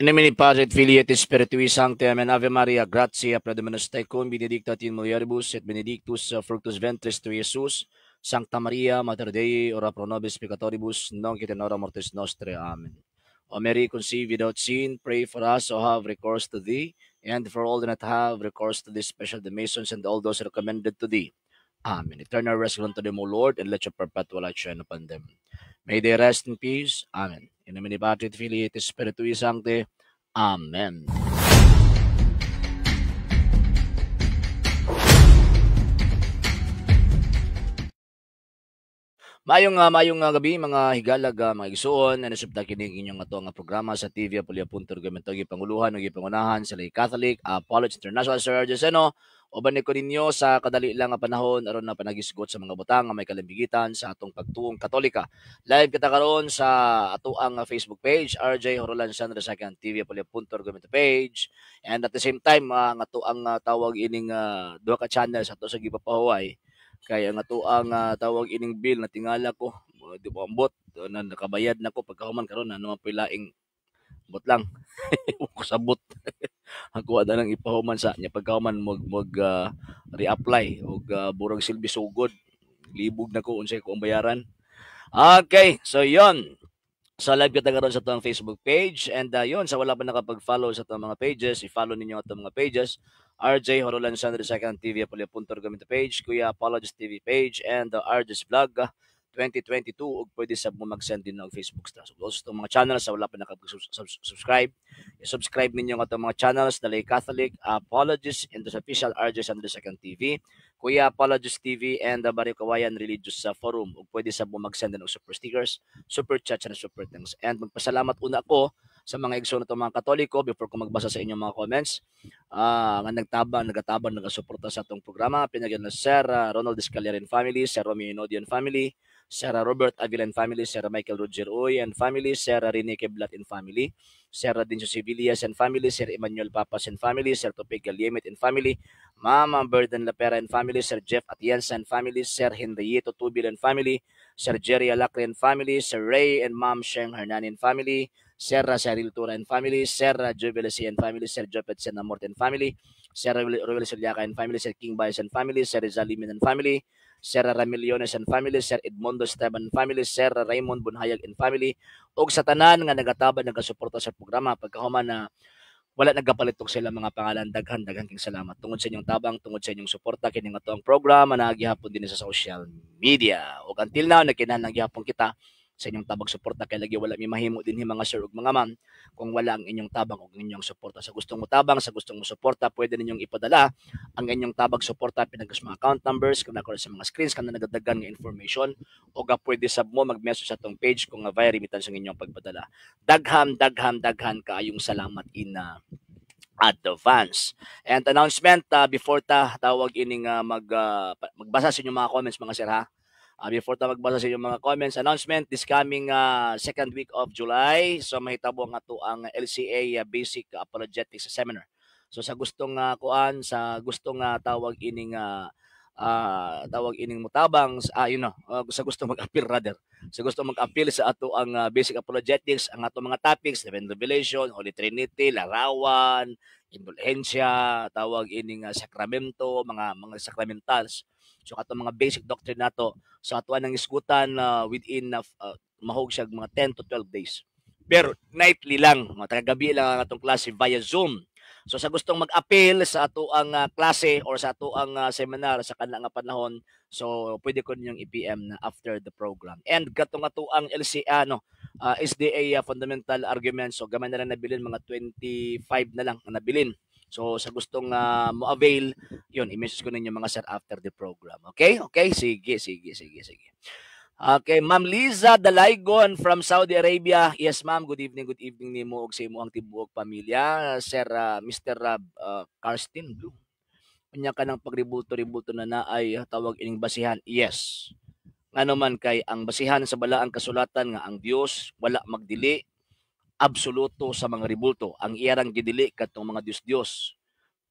In nomine Patris et Filii et Spiritui Sancti. Amen. Ave Maria, gratia plena Dominus tecum, benedicta tu in mulieribus et benedictus fructus ventris tui, Iesus. Sancta Maria, Mater Dei, ora pro nobis peccatoribus, nunc et in hora mortis nostrae. Amen. O Mary, conceived without sin, pray for us who have recourse to thee, and for all that have recourse to thee, especially the Masons and all those recommended to thee. Amen. Eternal rest grant to them, O Lord, and let your perpetual light shine upon them. May they rest in peace. Amen. In nomine Patris et Filii et Spiritui Sancti. Amen. Maayong gabi, mga higalag, mga igsuon, nasubta kini inyong ato nga programa sa TV Apulia Punto Argumento, gipanguluhan ug gipangunahan sa Lay Catholic Apology International. Sir Argeseno uban ni ko ninyo sa kadali lang nga panahon aron na panagisgot sa mga butang nga may kalambigitan sa atong pagtuong Katolika. Live kita karon sa atoang Facebook page, RJ Horolan Sandra Second TV Apulia Punto Argumento page, and at the same time ang atoang tawag ining duha ka channel sa ato sa gipapahuway kay ang atoang tawag ining bill na tingala ko di ba ambot na nakabayad na ko pagkahuman karon na naman pilaing bot lang ko sabot ako na lang ipahuman sa niya pagkahuman mag reapply og burag silbi sugod libog na ko unsay ko ang bayaran. Okay, so yon. So live kita karon sa atong Facebook page and yon, sa wala pa nakapag-follow sa atong mga pages, i-follow ninyo atong mga pages: RJ Horolan Sandro Second TV Apulia Punto Argumento page, Kuya Apologist TV page, and the RJ's Vlog 2022, ug pwede sab mo mag-send din og Facebook stars. So, also itong mga channels, sa wala pa nakapag-subscribe, i-subscribe ninyo ang atong mga channels: Dalay Catholic Apologist and the official RJ Sandro Second TV, Kuya Apologist TV, and the Barrio Kawayan Religious Forum. Ug pwede sab mo mag-send din og super stickers, super chat, and super thanks. And magpasalamat una ko sa mga igsoon natong mga Katoliko before ko magbasa sa inyong mga comments nga nagtabang, nagatabang, nagasuporta sa atong programa. Pinagyan na Sir Ronald Escalier and family, Sir Romeo Inodian family, Sir Robert Avila and family, Sir Michael Roger Uy and family, Sir Rene Keblat and family, Sir Dinso Sivillas and family, Sir Emmanuel Papas and family, Sir Topig Galyemit and family, Mama Burden Lapera and family, Sir Jeff Atienza and family, Sir Henriito Tubil and family, Sir Jerry Alacre and family, Sir Ray and Ma'am Sheng Hernan and family, Sir Cyril Tura and family, Sir Jubilasi and family, Sir Jopet Senamort and family, Sir Ruel Siliaca and family, Sir King Baez and family, Sir Rizal Limin and family, Sir Ramiliones and family, Sir Edmundo Esteban and family, Sir Raymond Bunhayag and family, ug sa tanan nga nagatabang, nagasuporta sa programa pagkahuman na wala nagkapalit og sila mga pangalan, daghan daghan king salamat tungod sa inyong tabang, tungod sa inyong suporta kini nga ang programa na gihapon din sa social media. Ug until now nagkinahanglan gihapon kita sa inyong tabang, suporta, kay lagi wala mi mahimo dinhi, mga sir ug mga ma'am, kung wala ang inyong tabang ug inyong suporta. Sa gustong mo tabang, sa gustong mo suporta, pwede ninyong ipadala ang inyong tabang, suporta pinagos mga account numbers kung nakaroon sa mga screens kana nagadagan nga information, o ga pwede sab mo mag-message sa atong page kung nga via remittance ang inyong pagpadala. Daghan daghan daghan kaayong salamat in advance. And announcement before ta tawag ining magbasa sa inyong mga comments, mga sir, ha. Before ta magbasa sa inyong mga comments, announcement this coming second week of July, so mahitabo ang ato ang LCA Basic Apologetics Seminar. So sa gustong kuan, sa gustong tawag ining tawag ining mutabang, sa gustong mag-appeal rather, sa gustong mag-appeal sa ato ang Basic Apologetics, ang ato mga topics: Divine Revelation, Holy Trinity, larawan, indulhensya, tawag ining sakramento, mga sacramentals. So ato mga basic doctrine nato, so ato ang isgutan within mahog siya mga 10 to 12 days. Pero nightly lang, mga tagagabi lang ang atong klase via Zoom. So sa gustong mag-appeal sa ato ang klase or sa ato ang seminar sa kana nga panahon, so pwede ko ninyong i-PM na after the program. And katong ato ang LCA no, SDA fundamental arguments, so gamay na lang nabilin, mga 25 na lang ang nabilin. So sa gustong mo-avail, yun, i-message ko ninyo, mga sir, after the program. Okay? Okay? Sige, sige, sige, sige. Okay, Ma'am Liza Dalaygon from Saudi Arabia. Yes, ma'am, good evening nimo ug sa imong tibuok pamilya. Sir Mr. Karsten Blue. Unya ka ng pagribulto-ribulto na naay tawag ining basihan. Yes. Ngano man kay ang basihan sa balaang kasulatan nga ang Dios wala magdili absoluto sa mga ribulto. Ang iyarang gidili kadtong mga Dios-Dios.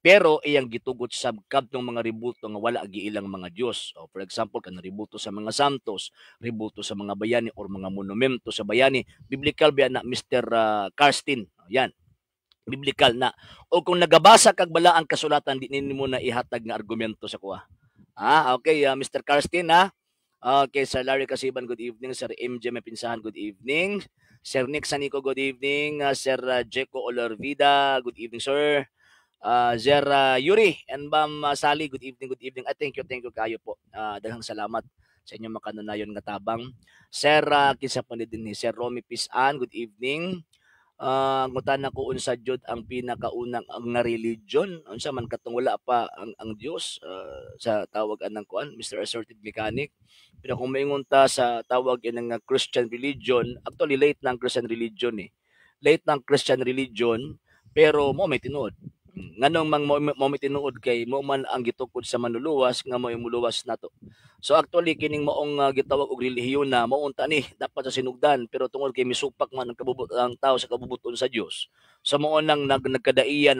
Pero iyang gitugot sa kadtong mga ribulto nga wala giilang mga Dios. O, for example, kanang ribulto sa mga santos, ribulto sa mga bayani or mga monumento sa bayani. Biblical ba na, Mr. Karsten? Yan. Biblical na. O kung nagabasa kag balaang kasulatan, di nimo na ihatag nga argumento sa kuha. Ah, okay, Mr. Karsten, ha. Okay, Sir Larry Kasiban, good evening. Sir MJ Mapinsahan, good evening. Sir Nick Sanico, good evening. Sir Jeko Olarvida, good evening, sir. Sir Yuri and Ma'am Sally, good evening, good evening. Thank you kayo po. Daghang salamat sa inyong makanunayon nga tabang. Sir, kinsa pa ni din ni Sir Romy Pisan, good evening. Ngutana ko unsa jud ang pinakaunang ang nga religion, unsa man katong wala pa ang Dios, sa tawag anang kuan, Mr. Assorted Mechanic. Pero kung moingon ta sa tawag inang nga Christian religion, actually late na ang Christian religion eh. Late na ang Christian religion, pero mo may tinuod. Nganong mang mo may tinuod kay mo man ang gitukod sa manluluwas nga mo muluwas nato. So actually kining maong gitawag og relihiyon na mao unta ni dapat sa sinugdan, pero tungod kay misupak man ang kabubut ang tao sa kabubuton sa Dios. So mao nang nagkadaiya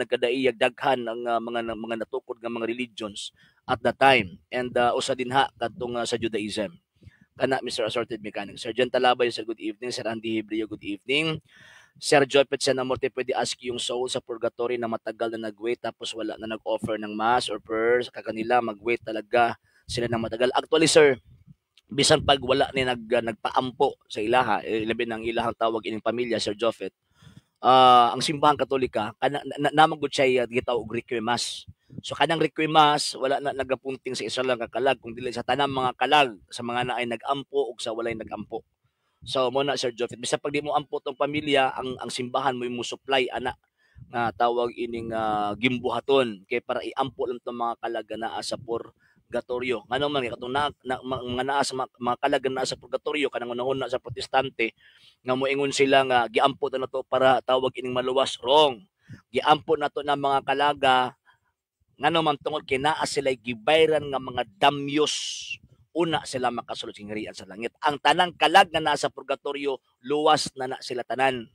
daghan ang mga natukod nga mga religions at that time and usa dinha kadtong sa Judaism. Kana, Mr. Assorted Mechanic. Sir John Talabay, sir, good evening. Sir Andy Hebreo, good evening. Sir Jopet Senamorte, pwede ask yung soul sa purgatory na matagal na nag-wait tapos wala na nag-offer ng mass or prayers sa kanila, mag-wait talaga sila ng matagal? Actually, sir, bisan pag wala ni nagpaampo sa ilaha, eh, labi ng ilahang tawag ining pamilya, Sir Jopet, ang Simbahang Katolika kana na, na, gud siya gitawag og requiem mass. So kanang requiem mass, wala na nagapunting sa isa lang ka kalag kung dili sa tanang mga kalag, sa mga naay nag-ampo ug sa walay nag-ampo. So mo na, Sir Jophet, bisan pag di mo ampo tong pamilya, ang simbahan mo mo supply ana nga tawag ining gimbuhaton kay para iampo lang tong mga kalag nga naa sa purgatorio. Ngano man katong na, mga naa sa mga kalag nga naa sa purgatorio, kanang unahon na sa Protestante nga moingon sila nga giampo na to para tawag ining maluwas, wrong. Giampo na to ng mga kalaga ngano man tungod kay naa sila gibayran nga mga damyos una sila makasulod sa gingharian sa langit. Ang tanang kalag nga nasa purgatorio, luwas na na sila tanan.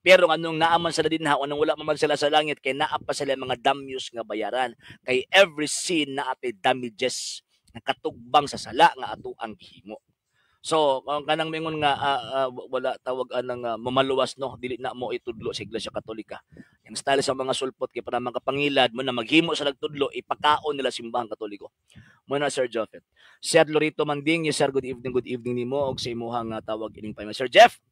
Pero anong naaman sila dinha, anong wala man sila sa langit, kay naa pa sila mga damyos nga bayaran. Kay every sin naa tay damages nga katugbang sa sala nga ato ang gihimo. So, kung kanang mingon nga wala tawag anang mamaluwas, no, dili na mo itudlo sa Iglesia Katolika. Yung style sa mga sulpot kay para makapangilad mo na maghimo sa nagtudlo, ipakaon nila Simbahang Katoliko. Mo na, Sir Jophet. Sir Lorito Manding, yes, sir, good evening nimo og sa imuhang tawag ining pamilya. Sir Jeff,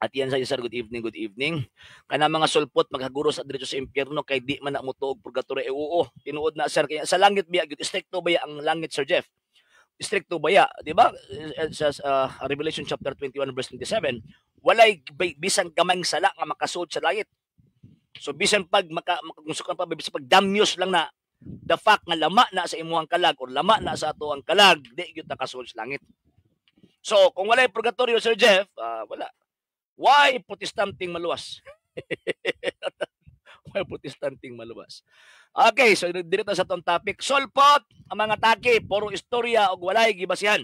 at yan sa sir, good evening, good evening. Kana mga sulpot maghaguro sa diretso sa impyerno kay di man na motuo og purgatorio. Eh, oo, tinuod na, sir, kaya sa langit biya gyud, stricto baya ang langit, Sir Jeff? Stricto baya, di ba? Sa Revelation chapter 21 verse 27, walay bisan gamayng sala nga makasud sa langit. So bisan pag maka pa, bisan pag damyos lang na, the fact nga lama na sa imuhang kalag or lama na sa ato ang kalag, di gyud nakasulod sa langit. So kung walay purgatorio, Sir Jeff, wala. Why Protestanting maluwas? Why Protestanting maluwas? Okay, so dito sa atong topic. Sulpot ang mga taki, puro istorya og walay gibasihan.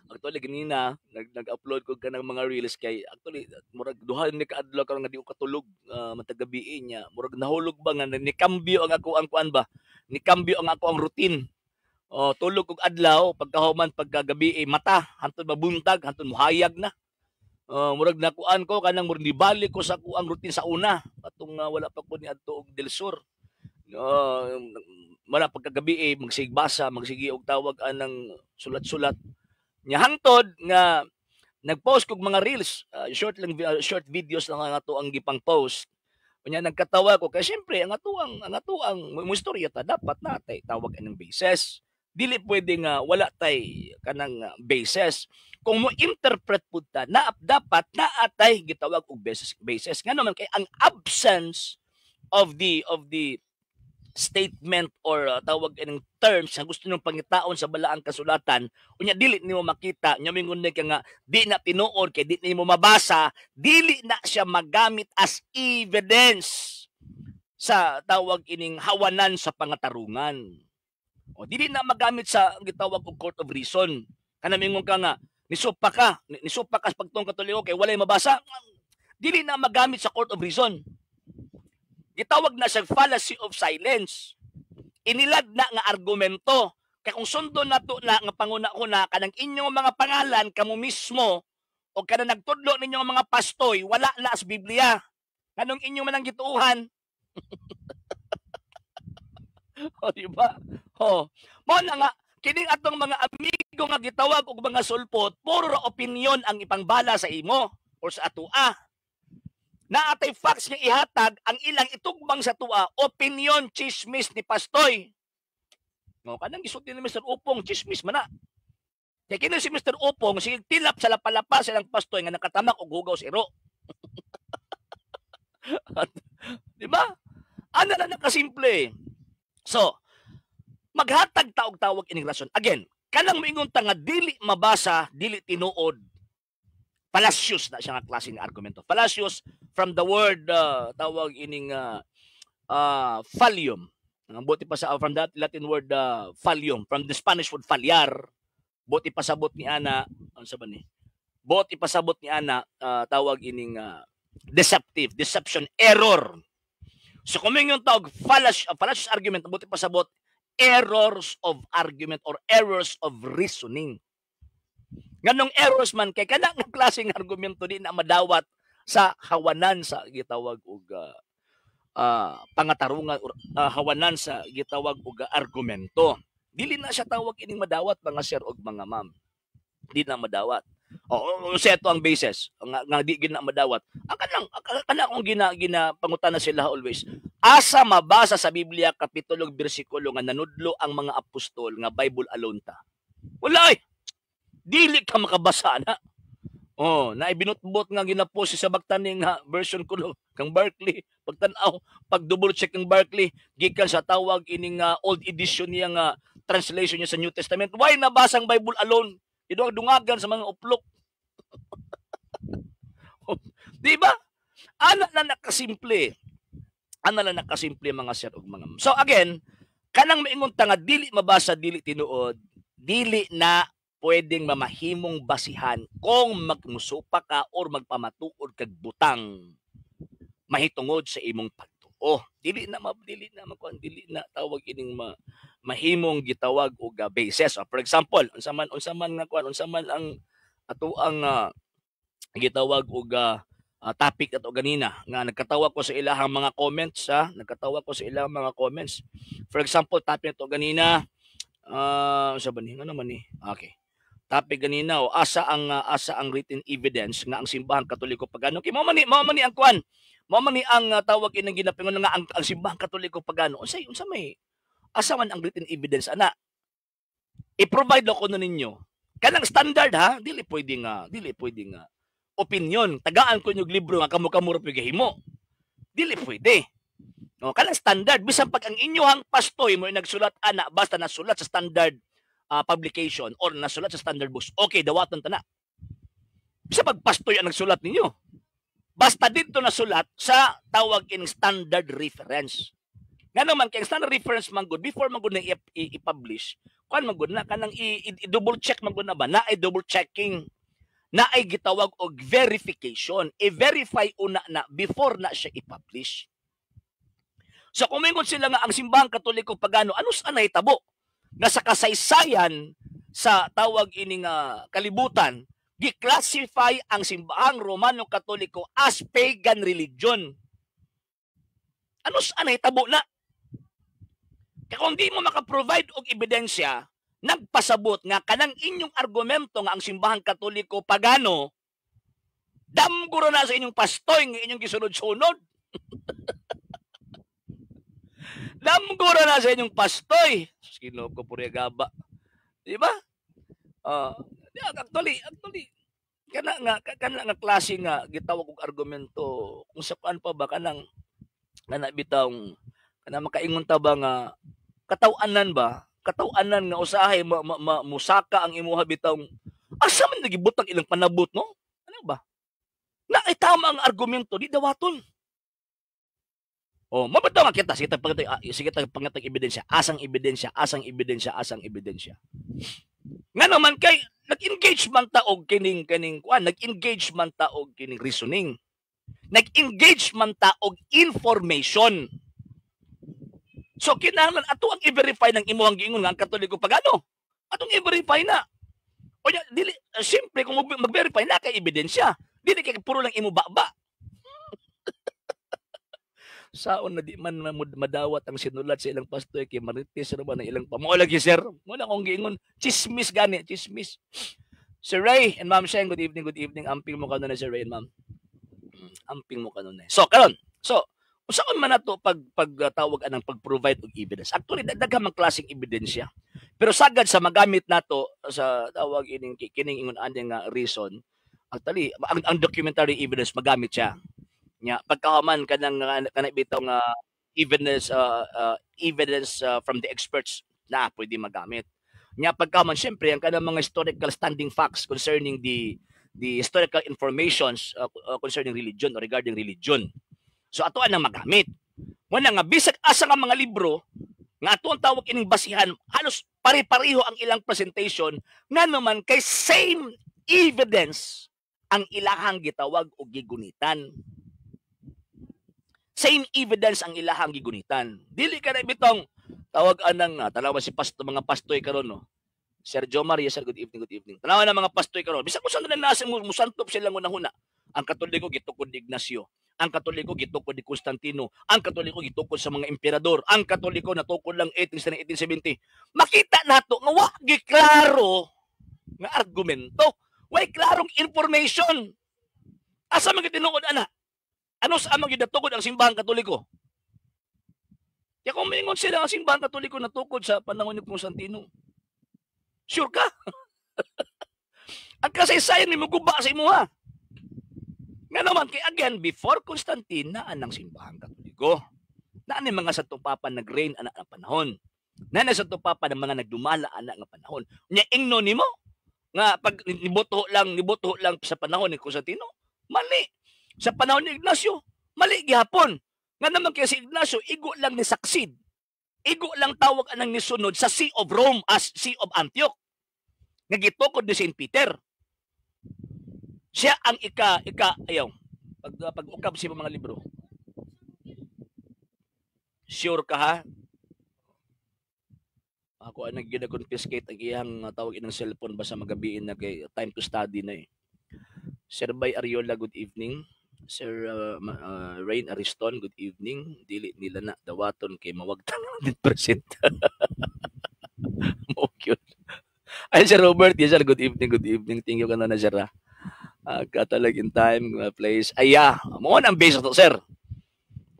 Actually ganina nag-upload ko kanang mga reels kay actually murag duha ni ka adlaw karon nga di ko katulog matag gabi niya. Murag nahulog ba nga ni kambyo ang ako ang kuan ba? Ni kambyo ang ako ang routine. Oh, tulog kog adlaw, pagkahuman pagkagabi eh, mata hantod mabuntag, hantod muhayag na. Murag nakuan ko kanang murag nibalik ko sa kuang routine sa una atong wala pa ko ni adto og Del Sur. Wala pagkagabi eh, magsigbasa, magsige og tawag anang sulat-sulat. Nya hangtod nga nag-post kog mga reels, short lang, short videos lang ang ato ang gipang post. Unya nagkatawa ko kay syempre ang ato ang mo istorya ta, dapat natay tawag anang basis. Dili pwede nga wala tay kanang basis. Kung mo interpret pud ta na, dapat naatay gitawag og basis. Ngano man kay ang absence of the statement or tawag ining terms nga gusto niyong pangitaon sa balaang kasulatan, unya dili nimo makita, nya mingon ka nga di na tinuod kay di nimo mabasa, dili na siya magamit as evidence sa tawag ining hawanan sa pangatarungan. O dili na magamit sa gitawag og court of reason. Kana mingon ka nga nisupa ka sa pagtuong Katoliko kay walay mabasa, dili na magamit sa court of reason. Gitawag na siya fallacy of silence. Inilad na nga argumento. Kay kung sundon nato na nga panguna-una kanang inyong mga pangalan, kamo mismo o kanang nagtudlo ninyong mga pastoy, wala na sa Biblia. Nganong inyo man ang gituuhan? O, di ba? Oh, mao na nga kining atong mga amigo nga gitawag og mga sulpot, puro ra opinion ang ipangbala sa imo or sa atua. Naatay facts nga ihatag, ang ilang itugbang sa tua, opinion, chismis ni Pastoy. No, kanang gisulti ni Mr. Upong, chismis man na. Kay kini si Mr. Upong, sige tilap sa lapalapa sa ilang pastoy nga nakatamak og hugaw sa iro. Di ba? Ano na nakasimple. So, maghatag taog tawag ining rason. Again, kanang moingon ta nga dili mabasa, dili tinuod, fallacious na siya nga klase ng argumento. Fallacious from the word tawag ining fallium. Ang buot pa sa from that Latin word fallium, from the Spanish word fallar. Buot ipasabot ni ana, unsa ba ni? Buot ipasabot ni ana tawag ining deceptive, deception, error. So kung yung tawag fallacious argument, buot ipasabot errors of argument or errors of reasoning. Nganong errors man? Kay kana nga klaseng argumento di na madawat sa hawanan sa gitawag og pangatarungan or hawanan sa gitawag og argumento. Dili na siya tawag ining madawat, mga sir og mga ma'am. Di na madawat. O, o ito ang basis nga di gid na madawat. Ang kanang kana akong gina gina pangutana sila always. Asa mabasa sa Biblia, kapitulo, bersikulo nga nanudlo ang mga apostol nga Bible alone ta? Wala ay. Dili ka makabasa na. Oh, na ibinutbot nga ginapost sa baktaning nga version ko kang Barkley. Pagtan-aw, pag double check ng Barkley, gikan sa tawag ining old edition niya nga translation niya sa New Testament. Why nabasang Bible alone? Idungagan sa mga uplok. Di ba? Ana na nakasimple. Ana na nakasimple, mga sir ug mga ma'am. So again, kanang maingon ta nga dili mabasa, dili tinuod, dili na pwedeng mamahimong basihan kung magmusupa ka or magpamatuod kag butang mahitungod sa imong pagtuo. Dili na makuan, dili na tawag ining mahimong gitawag og basis. For example, unsa man nga kuan, unsa man ang ato ang gitawag og topic ato ganina nga nagkatawa ko sa ilahang mga comments, ha, nagkatawa ko sa ilahang mga comments. For example, topic ato ganina, unsa ba ni, ano man ni? Okay. Topic ganina o asa ang written evidence nga ang Simbahang Katoliko Pagano. Kay mao man ni ang kuan. Mao man ni ang tawag inang ginapingon nga ang Simbahang Katoliko Pagano. Unsa may asa man ang written evidence ana? I-provide ko na ninyo. Kanang standard, ha, dili pwede nga opinion. Tagaan ko inyong libro nga kamo-kamo ra gahimo. Dili pwede. No, kanang standard, bisan pag ang inyohang pastoy mo nagsulat ana, basta nasulat sa standard publication or nasulat sa standard books, okay, dawatan ta na. Bisa pag pastoy ang nagsulat ninyo. Basta dito nasulat sa tawag in standard reference. Nga naman kay standard reference man gud, before man gud na i-publish, kuan man gud na, kanang i-double check man gud na ba, na ay double checking, na ay gitawag og verification. I-verify una na before na siya i-publish. So kung mingon sila nga ang Simbahang Katoliko Pagano, ano sa nahitabo? Nga sa kasaysayan sa tawag ini nga kalibutan, gi-classify ang Simbahang Romano Katoliko as pagan religion. Ano sa nahitabo na? Kaya kung di mo maka-provide og ebidensya, nagpasabot nga kanang inyong argumento nga ang Simbahang Katoliko Pagano, damguro na sa inyong pastoy nga inyong gisunod-sunod. Damguro na sa inyong pastoy. Sino ko puri gaba. Di ba? Actually, kana nga klase nga gitawag og argumento kung sa kuan pa ba, kanang kana bitawng kana makaingon ta ba nga kataw-anan ba, kataw-anan nga usahay ma, ma, ma, musaka ang imuha bitawng asa man nagibutang ilang panabot, no? Ano ba na ay tama ang argumento, di dawaton. Oh, mabitaw nga kita, sige tag sige tag pangatag ebidensya, asang ebidensya, asang ebidensya, asang ebidensya? Nga naman kay nag-engage man ta og kining kuan, nag-engage man ta og kining reasoning. Nag-engage man ta og information. So kinahanglan ato ang i-verify ng imuhang giingon nga ang Katoliko Pagano. Atong i-verify na. O ya, dili simple, kung mag-verify na kay ebidensya. Dili kay puro lang imo baba. Saon na di man madawat ang sinulat sa ilang pastoy kay marites ra ba na ilang pamao lagi, sir. Mo na akong giingon, chismis gani, chismis. Sir Ray and Ma'am Sheng, good evening, good evening. Amping mo kanunay, Sir Ray and Ma'am. Amping mo kanunay. So karon, so usaon man nato pag pagtawag anang pag-provide og evidence? Actually, daghan man klaseng ebidensya. Pero sagad sa magamit nato sa tawag ining kining ingon ani nga reason, actually ang documentary evidence magamit siya. Nya pagkahuman kanang kanang bitaw nga evidence evidence from the experts na pwede magamit. Nya pagkahuman, syempre, ang kanang mga historical standing facts concerning the historical informations concerning religion or regarding religion. So ato ang magamit. Wala nga bisag asa nga mga libro nga ato ang tawag ining basihan, halos pare-pareho ang ilang presentation, ngano man kay same evidence ang ilahang gitawag og gigunitan. Same evidence ang ilahang gigunitan. Dili ka na bitong tawag anang tanawa si pasto, mga pastoy karon, no. Sir Jomar, yes sir, good evening, good evening. Tanawa na mga pastoy karon. Bisag kung saan na nasa musantop sila hunahuna. Ang Katoliko gitukod ni Ignacio. Ang Katoliko gitukod ni Constantino. Ang Katoliko gitukod sa mga emperador. Ang Katoliko natukod lang 1870. Makita nato nga wa giklaro nga argumento. Way klarong information. Asa man tinuod ana? Ano sa amang gidatukod ang Simbahang Katoliko? Kaya kung mingon sila ang Simbahang Katoliko natukod sa panahon ni Constantino, sure ka? Ang kasaysayan ni muguba sa imuha. Nga naman, kay again, before Constantine, naan ang Simbahang Katoliko. Naan mga Santo Papa nag-reign ana nga panahon. Naan ang Santo Papa ng mga nagdumala ana nga panahon. Nya ingno nimo nga pag niboto lang sa panahon ni Constantino, mali. Sa panahon ni Ignacio, mali gihapon. Nga naman kaya si Ignacio, igo lang ni succeed. Igo lang tawag anang nisunod sa See of Rome as See of Antioch. Nga gitukod ni St. Peter. Siya ang ika ayaw pag pag-ukab sa mga libro. Sure ka ha? Ako ang nag-confiscate ang iyang tawag inang cellphone basta magabiin na kay time to study na eh. Sir Bay Ariola, good evening. Sir Rain Ariston, good evening. Dili nila na dawaton kay mawagtang 100%. Mo cute. Ay, Sir Robert, yes sir, good evening, good evening. Thank you ka na sir. Catalog in time, place. Ay, yeah. Mo ang basis to, sir.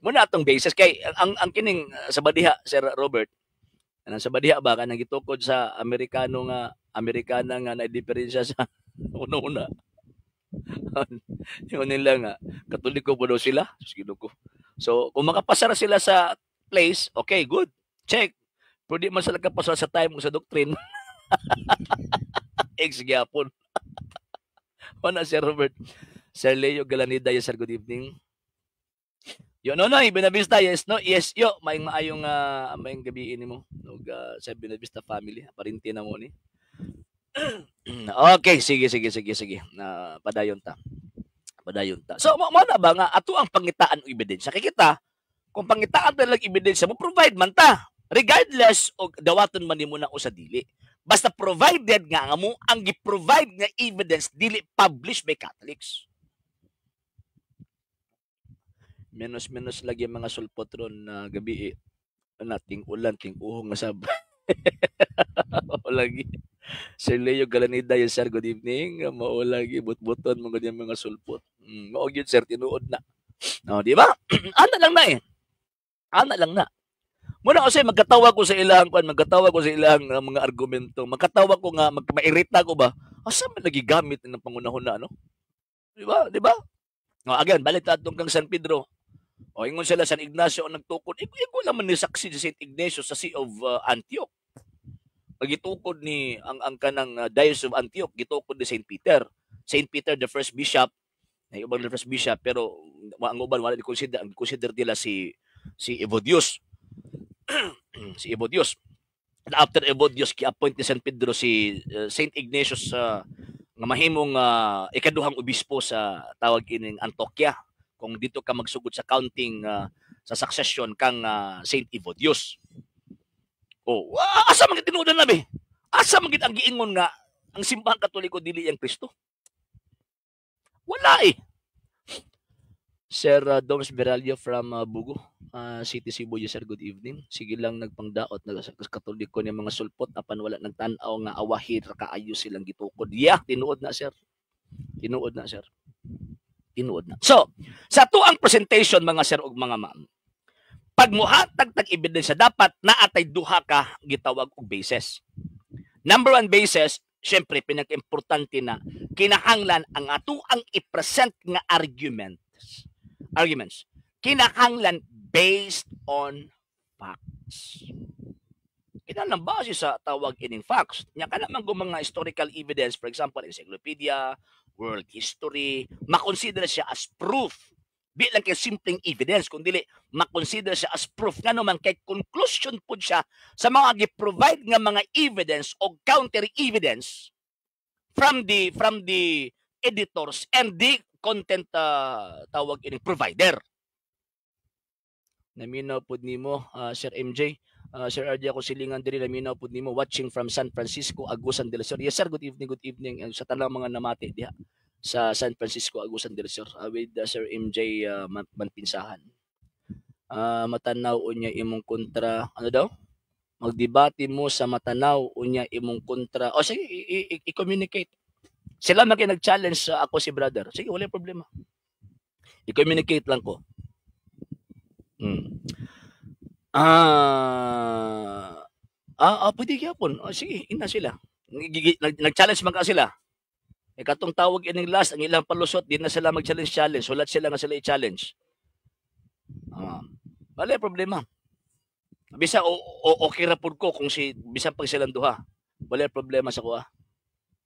Mo na atong basis kay ang kining sa badiha, Sir Robert. Anang sa badiha ba kanang gitukod sa Amerikano nga Amerikana nga na diferensya sa una-una. Yun nila nga Katoliko po daw sila. Sige ko. So, kung makapasar sila sa place, okay, good. Check. Pero di man sila kapasar sa time o sa doctrine. Ex gyapon. Wala, Sir Robert. Sir Leo Galanida, yes sir, good evening. Yo no no, Benavista, yes no, yes yo, maayong maayong maayong gabi ini mo. Ug sa Benavista family, parinti na mo ni. Okay, sige sige sige sige. Na padayon ta. Padayon ta. So mo na ba nga ato ang pangitaan og ebidensya? Kay kita kung pangitaan ta lang ebidensya, mo provide man ta. Regardless og dawaton man nimo na o sa dili. Basta provided nga nga mo ang gi-provide nga evidence dili published by Catholics. Menos-menos lagi ang mga sulpot ron na gabi eh. Na ting ulan, ting uhong nga sab. Mao lagi. Sir Leo Galanida, yes sir, good evening. Mao lagi butbuton mo gud mga sulpot. Mao gyud sir, tinuod na. No, di ba? Ana lang na eh. Ana lang na. Muna kasi magkatawa ko sa ilang kwan, magkatawa ko sa ilang mga argumento. Magkatawa ko nga mairita ko ba? Asa man nagigamit ng pangunahon na ano? Di ba? Di ba? No, again, balik ta atong kang San Pedro. O ingon sila San Ignacio ang nagtukod. Igo, igo naman ni saksi si Saint Ignacio sa See of Antioch. Pagitukod ni ang kanang Diocese of Antioch, gitukod ni Saint Peter. Saint Peter the first bishop, ay ubang the first bishop, pero ang uban wala ni consider, ang consider nila si Evodius. Si Evodius. And after Evodius, ki-appoint ni San Pedro si Saint Ignatius nga mahimong ikaduhang obispo sa tawag ining Antioquia. Kung dito ka magsugod sa counting sa succession kang Saint Evodius. Oh, asa man gid tinuod na be? Asa man gid ang giingon nga ang Simbahang Katoliko dili ang Kristo? Wala eh. Sir Doms Beralio from Bugo. City Cebu, yes sir, good evening. Sige lang nagpangdaot na sa Katoliko ni mga sulpot apan wala nagtan-aw nga awahi ra kaayo silang gitukod. Yeah, tinuod na, sir. Tinuod na, sir. Tinuod na. So, sa atuang presentation, mga sir ug mga ma'am, pag muhatag tag ebidensya, dapat naatay duha ka gitawag og basis. Number one basis, syempre pinaka-importante na kinahanglan ang atuang i-present nga arguments kinahanglan based on facts. Kinahanglan base sa tawag ining facts. Nya kana man mga historical evidence, for example, encyclopedia, world history, makonsider siya as proof. Di lang kay simpleng evidence, kundi makonsider siya as proof, ngano man kay conclusion pud siya sa mga gi-provide nga mga evidence o counter evidence from the editors and the content tawag ining provider. Naminaw pud nimo, Sir MJ. Sir RJ, ako silingan diri, naminaw pud nimo, watching from San Francisco, Agusan del Sur. Yes sir, good evening, good evening. And sa tanang mga namati diha sa San Francisco, Agusan del Sur with Sir MJ Manpinsahan. Matanaw unya imong kontra, ano daw? Magdebate mo sa matanaw unya imong kontra. O sige, i-communicate. Sila man kay nag-challenge sa ako si brother. Sige, wala problema. I-communicate lang ko. Ah, pwede gyapon. Oh, sige, ina sila. Nag-challenge man ka sila. Eh katong tawag ining last ang ilang palusot, di na sila mag-challenge challenge. Sulat sila nga sila i-challenge. Ah, wala problema. Bisa o okay ra pud ko kung si bisan pag silang duha. Wala problema sa kuha.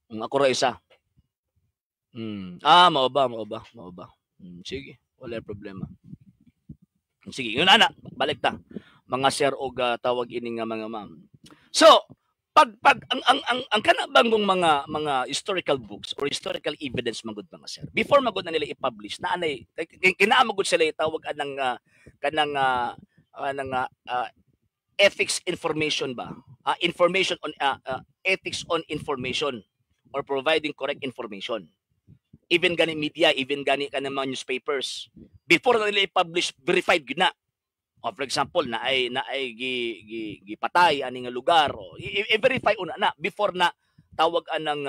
Kung ako ra isa. Ah, mao ba, mao ba, mao ba. Sige, wala problema. Sige, yun ana, balik ta. Mga sir og tawag ini nga mga ma'am. So, pag ang kana banggong mga historical books or historical evidence magud, mga sir. Before magud na nila i-publish, na anay kinaa magud sila itawag anang kanang kanang ethics information ba? Information on ethics on information or providing correct information. Even gani media, even gani kanang mga newspapers. Before na nila i-publish, verified gyud na. O for example, na ay gi, gipatay ani nga lugar o i-verify una na before na tawag anang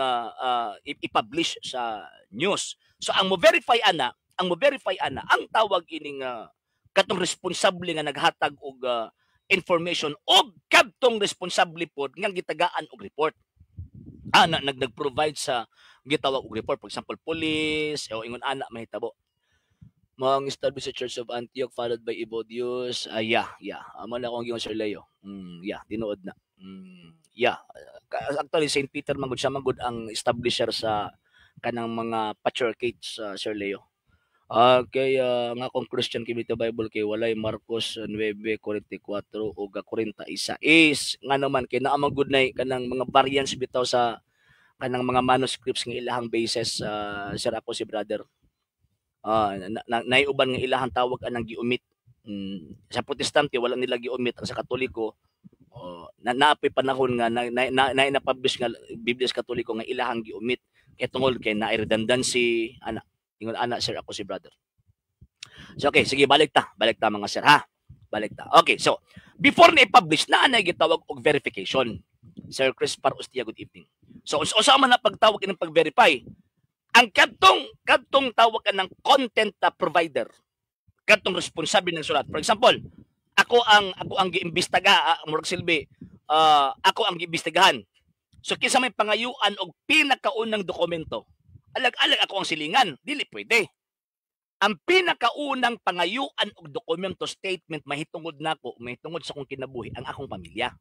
i-publish sa news. So ang mo verify ana ang tawag ining katong responsable nga naghatag og information og kadtong responsable pod nga gitagaan og report. Ah, na, nag nag-provide sa gitawag og report, for example, police o ingon ana mahitabo. Mga establish sa Church of Antioch followed by Evodius. Ah, yeah. Amo na akong giingon, Sir Leo. Yeah, tinuod na. Yeah. Actually, St. Peter magud siya magud ang establisher sa kanang mga patriarchates, Sir Leo. Okay, nga akong Christian kay Bible kay walay Marcos 9:44 ug 46, nga naman kay naa man gud nay kanang mga variants bitaw sa kanang mga manuscripts nga ilahang basis, sir ako si brother. Na, naiuban nga ilahang tawag anang gi-omit. Sa Protestante wala nila gi-omit, ang sa Katoliko, oh, na naapoy panahon nga na, na, na-publish nga Biblia sa Katoliko nga ilahang gi-omit kay tungod kay na redundancy ana, ingon ana, sir ako si brother. So okay, sige, balik ta, balik ta, mga sir, ha. Balik ta. Okay, so before na i-publish na anay gitawag og verification. Sir Chris Parostia, good evening. So usa man na pagtawag ining pag-verify? Ang kadtong tawag ka ng content provider, kadtong responsable ng sulat. For example, ako ang giimbestiga, murag silbi, ako ang giimbestigahan. So kinsa may pangayuan og pinakaunang dokumento? Alag-alag ako ang silingan, dili pwede. Ang pinakaunang pangayuan og dokumento, statement mahitungod nako, mahitungod sa akong kinabuhi, ang akong pamilya.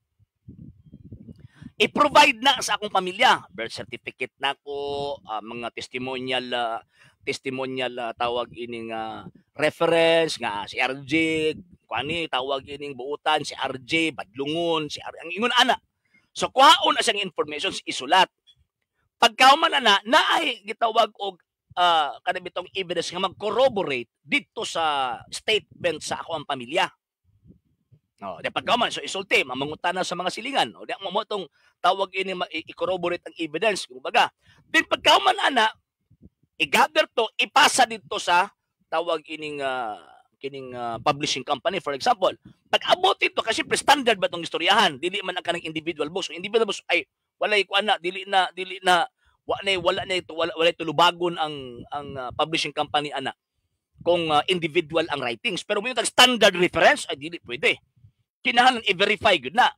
I-provide na sa akong pamilya, birth certificate nako, mga testimonial tawag ining reference nga si RJ kuani, tawag ining buutan si RJ badlungon si RJ, ang ingon ana. So kuhaon na siyang information, isulat. Pagkauman na naay gitawag og kanang bitong evidence nga mag-corroborate didto sa statement sa ako ang pamilya. Oh, di pagkauman so isulti, mamangutana sa mga silingan. O di mo tong tawag ini i-corroborate ang evidence, kumbaga. Then pagkauman ana, i-gather to, ipasa dito sa tawag ining kining publishing company, for example. Pag abot ito kasi standard ba tong istoryahan, dili man ang kanang individual books. Kung individual books ay walay kuan na, dili na wala na ito, wala tulubagon ang publishing company ana kung individual ang writings. Pero mo yung standard reference ay dili pwede. Kinahanglan i-verify gud na.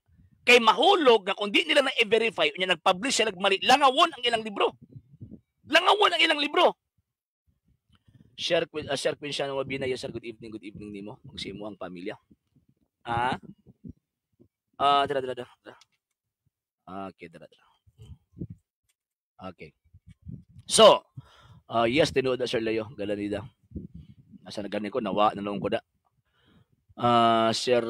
Kay mahulog nga kung di nila na i-verify, unya nag-publish sila mali, langawon ang ilang libro. Langawon ang ilang libro. Share Queen siya ng Wabina. Yes, sir. Good evening nimo. Magsimo ang pamilya. Ah? Ah, dira, dira, dira. Okay, dira, dira. Okay. So, yes, tinuod na, Sir Leo Galanida. Asa na gani ko, nawa na ko da. Sir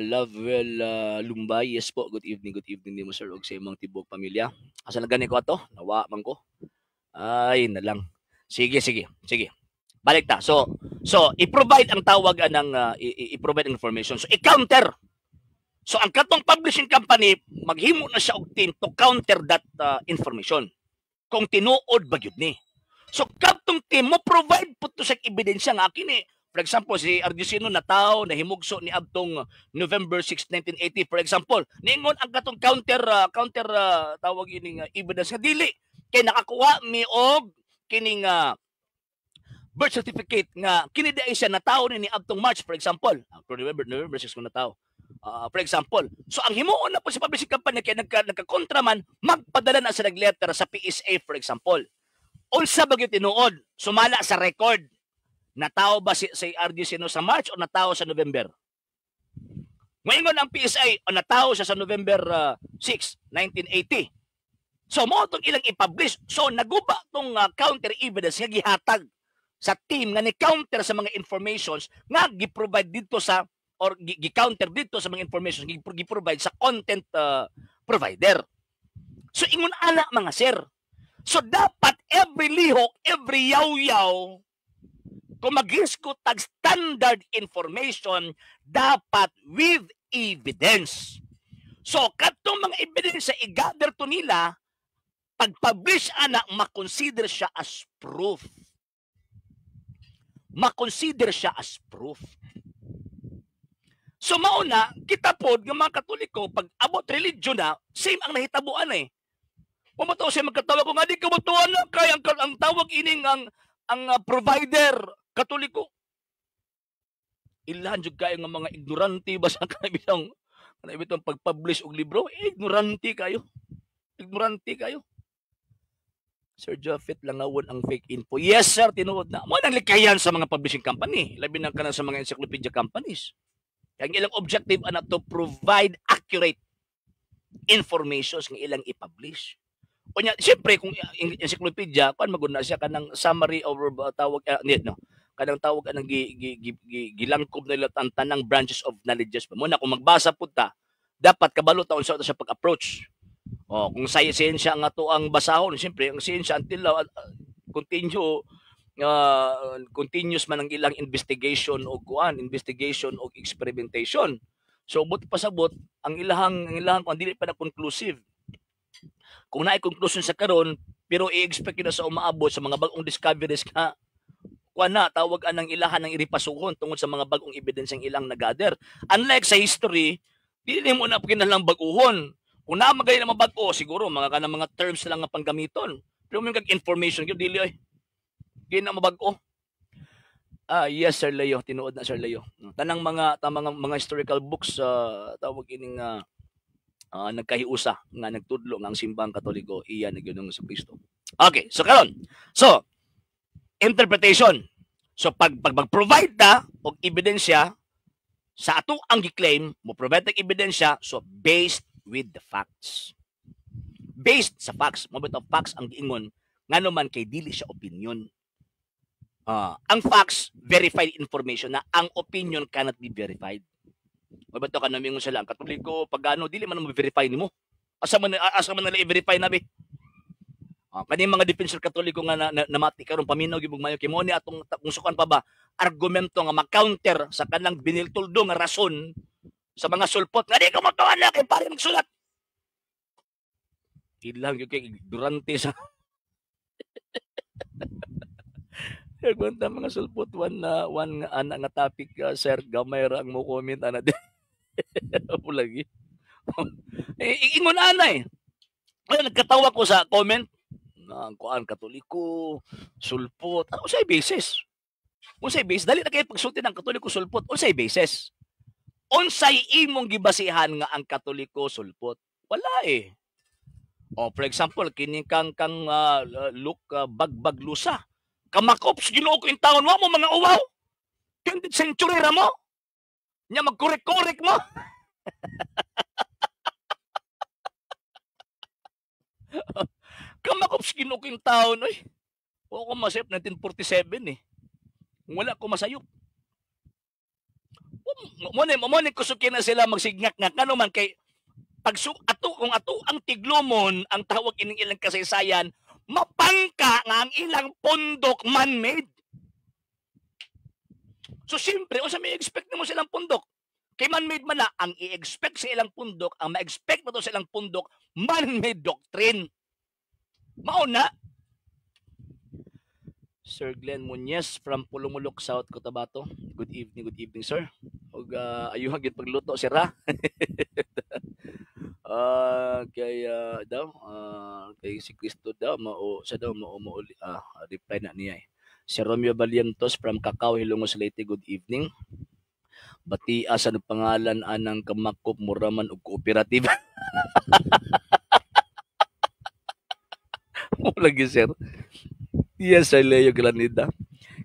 Lovewell Lumbay, yes po, good evening nimo, sir, ug sa imong tibuok pamilya. Asa na gani ko ato? Nawa man ko. Ay, na lang. Sige, sige, sige. Balik ta. So i-provide ang tawag anang i-provide information. So i-counter. So ang katong publishing company maghimo na siya og team to counter that information, kung tinuod ba gyud ni. So katong team mo provide pud to sa ebidensya nga kini. For example, si Ardisino nataw nahimugso ni adtong November 6, 1980, for example. Ningon ang katong counter tawag ining evidence nga dili kay nakakuha mi og kining birth certificate nga kini di ay siya natawo ni adtong March, for example. November November 6 ko natawo. For example. So ang himuon na po sa publishing company kay nagka-kontra man, magpadala na sa letter sa PSA, for example. Unsa ba gyud tinuod? Sumala sa record. Natawo ba si RG Sino sa March o natawo sa November? Ngayon ang PSA, o natawo siya sa November 6, 1980. So mo itong ilang i-publish. So naguba tong counter evidence nga gihatag sa team nga ni counter sa mga informations nga gi-provide dito sa or gi-counter dito sa mga informations gi-provide sa content provider. So ingon ana, mga sir. So dapat every lihok, every yaw-yaw, kung maghisgot tag standard information, dapat with evidence. So katong mga ebidensya i-gather to nila, pag-publish ana, makonsider siya as proof. Makonsider siya as proof. So mauna, kita pod nga mga Katoliko, pag abot religion na, same ang nahitabuan eh. Pumataw siya magkatawag ko nga di kabutuan na kay ang tawag ining ang provider Katoliko. Ilhan jud kayo nga mga ignorante ba sa kanang bitong pag-publish og libro, eh, ignorante kayo. Ignorante kayo. Sir Japheth, langawon ang fake info. Yes, sir, tinuod na. Mo nang likayan sa mga publishing company, labi na kanang sa mga encyclopedia companies. Kaya ang ilang objective ana to provide accurate informations nga ilang i-publish. Unya, siyempre kung encyclopedia, kuan magud na siya kanang summary over tawag no, kanang tawag anang gi, gi, gi, gi, gilangkob nila ang tanang branches of knowledges. Mo na kung magbasa pud ta, dapat kabalo ta unsa ta sa pag-approach. Oh, kung sa siyensya nga to ang basahon, siyempre ang siyensya until continue continuous man ang ilang investigation o kuan, investigation o experimentation. So but pasabot ang ilahang kuan dili pa na conclusive. Kung naay conclusion sa karon, pero i-expect na sa umaabot sa mga bag-ong discoveries nga kuan na tawag anang ilahan ng iripasuhon tungod sa mga bag-ong ebidensya ang ilang nagather. Unlike sa history, dili mo na kinahanglang bag-uhon. Kung naa magay na mabag-o, siguro mga kanang mga terms lang nga panggamiton. Pero may kag information gyud dili ay. Di na mabag-o. Ah, yes, Sir Leo, tinuod na, Sir Leo. Tanang mga tamang mga historical books tawag ining nagkahiusa nga nagtudlo nga ang Simbang Katoliko iya na gyud sa Kristo. Okay, so karon. So, interpretation. So pag mag-provide ta og ebidensya sa ato ang gi-claim, mo provide og ebidensya, so based with the facts. Based sa facts, mo bitaw facts ang giingon ngano man kay dili siya opinion. Ang facts, verified information na ang opinion cannot be verified. Mo bitaw ka namingon sila ang Katoliko, pag ano dili man mo verify nimo. Asa man nila i-verify na be? Kani mga defensor Katoliko nga namati karon, paminaw gyud mayo kay mo ni atong kung sukan pa ba argumento nga ma-counter sa kanang biniltuldo nga rason sa mga sulpot nga di ko motuan na kay pare magsulat. Ilang gyud kay ignorante sa Kwenta mga sulpot one na one nga ana nga topic, sir, gamay ra ang mo comment ana di. Lagi. Eh, ingon ana eh. Ay, nagkatawa ko sa comment na ang kuan, Katoliko sulpot. Ano unsay basis? Unsay basis? Dali na kay pagsulti ng Katoliko sulpot. Unsay basis? Unsay imong gibasihan nga ang Katoliko sulpot? Wala eh. O, for example, kini kang look bagbaglusa. Kamakop sa Ginoo ko in taon wa mo mga uwaw. 20th century ra mo. Nya magkorek-korek mo. Kamakop sa Ginoo ko in taon oy. Wa ko masayop 1947 eh. Wala ko masayop. Mo ni kusukin na sila magsigngak-ngak ngano man kay pagsu ato kung ato ang tiglumon ang tawag ining ilang kasaysayan, mapangka nga ang ilang pundok man-made. So siyempre, unsa may expect nimo sa ilang pundok? Kay man-made man na ang i-expect sa ilang pundok, ang ma-expect mo to sa ilang pundok, man-made doctrine. Mao na. Sir Glenn Muñez from Pulumulok, South Cotabato. Good evening, sir. Ug ayuha gyud pagluto sir ha. Kay daw kay si Kristo daw mao sa daw mao mao reply na niya eh. Si Romeo Valientos from Cacao, Hilongos, Leyte, good evening. Batia sa pangalan anang kamakop muraman og cooperative. Mo lagi sir. Yes, Sir Leo Granida.